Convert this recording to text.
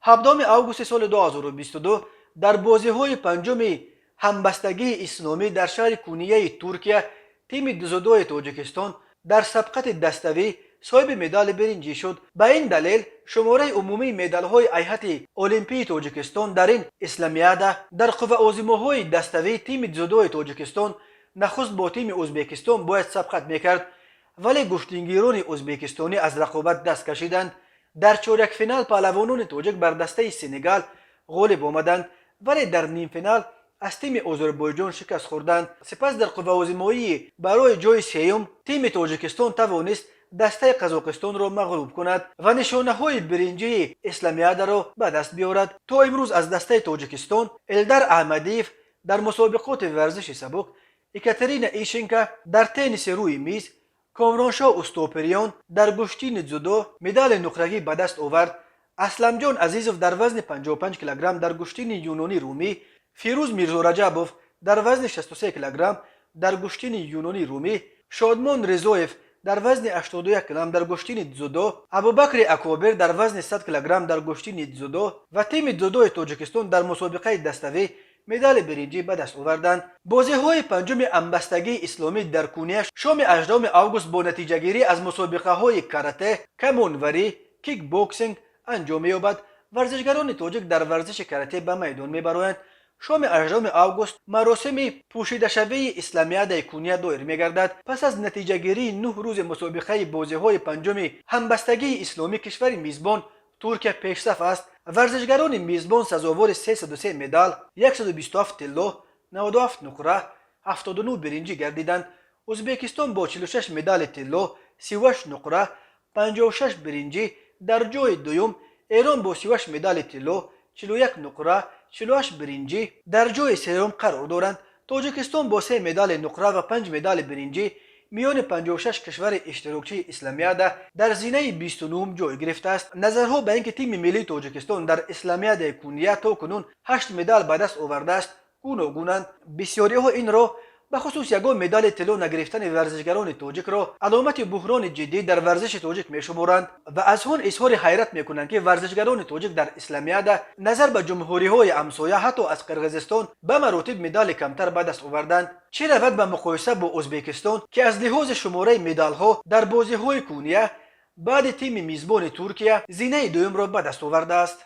17 августи соли 2022 дар бозиҳои панҷуми ҳамбастагии исломӣ дар шаҳри Кунияи Туркия тими дзюдои Тоҷикистон дар сабқати даставӣ соҳиби медали биринҷӣ шуд. Ба ин далел шумораи умумии медалҳои Ҳайати Олимпии Тоҷикистон дар ин Исламиада дар қувваозмоҳои даставӣ, тими дзюдои Тоҷикистон нахуст бо тими Ӯзбекистон бояд сабқат мекард, вале гӯштингирони ӯзбекистонӣ аз рақобат даст кашиданд. Дар чорякфинал паҳлавонони тоҷик бар дастаи Сенегал ғолиб омаданд, вале дар нимфинал аз тими Озарбойҷон шикаст хӯрданд. Сипас дар қувваозмоии барои ҷои сеюм тими Тоҷикистон тавонист дастаи Қазоқистонро мағлуб кунад ва нишонаҳои биринҷии Исламиадаро ба даст биёрад. То имрӯз аз дастаи Тоҷикистон Элдар Аҳмадиев дар мусобиқоти варзиши сабук, Екатерина Ищенко дар тенниси рӯи миз, Комроншоҳ Устопириён дар гӯштини дзюдо медали нуқрагӣ ба даст овард. Асламҷон Азизов дар вазни 55 килограмм дар гӯштини юнонӣ румӣ, Фирӯз Мирзораҷабов дар вазни 63 килограмм дар гӯштини юнонӣ румӣ, Шодмон Ризоев дар вазни 81 килограмм дар гӯштини дзюдо, Абубакри Акобир дар вазни 100 килограмм дар гӯштини дзюдо ва тими дзюдои Тоҷикистон дар мусобиқаи даставӣ медали биринҷӣ ба даст оварданд. Бозиҳои панҷуми ҳамбастагии исломӣ дар Куния шоми 18 август бо натиҷагирӣ аз мусобиқаҳои карате, камонварӣ, кикбоксинг анҷом меёбад. Варзишгарони тоҷик дар варзиши карате ба майдон мебароянд. Шоми 18 август маросими пӯшидашавии Исламиадаи Куния доир мегардад. Пас аз натиҷагирии 9 рӯзи мусобиқаи бозиҳои панҷуми ҳамбастагии исломӣ кишвари мизбон Туркия пешсаф аст. Варзишгарони мизбон сазовори 303 медал, 127 тилло, 97 нуқра, 79 биринҷӣ гардиданд. Ӯзбекистон бо 46 медали тилло, 38 нуқра, 56 биринҷӣ дар ҷои дуюм, Эрон бо 38 медали тилло, 41 нуқра, 48 биринҷӣ дар ҷои сеюм қарор доранд. Тоҷикистон бо се медали нуқра ва панҷ медали биринҷӣ миёни 56 кишвари иштирокчии Исламиада дар зинаи 29-ум ҷой гирифтааст. Назарҳо ба ин ки тими миллии Тоҷикистон дар Исламиадаи Куния то кунун ҳашт медал ба даст овардааст, гуногунанд. Бисёриҳо инро, бахусус ягон медали тилло нагирифтани варзишгарони тоҷикро, аломати буҳрони ҷиддӣ дар варзиши тоҷик мешуморанд ва аз он изҳори ҳайрат мекунанд, ки варзишгарони тоҷик дар Исламиада назар ба ҷумҳуриҳои ҳамсоя, ҳатто аз Қирғизистон, ба маротиб медали камтар ба даст оварданд. Чӣ равад ба муқоиса бо Ӯзбекистон, ки аз лиҳози шумораи медалҳо дар бозиҳои Куния баъди тими мизбони Туркия зинаи дуюмро ба даст овардааст.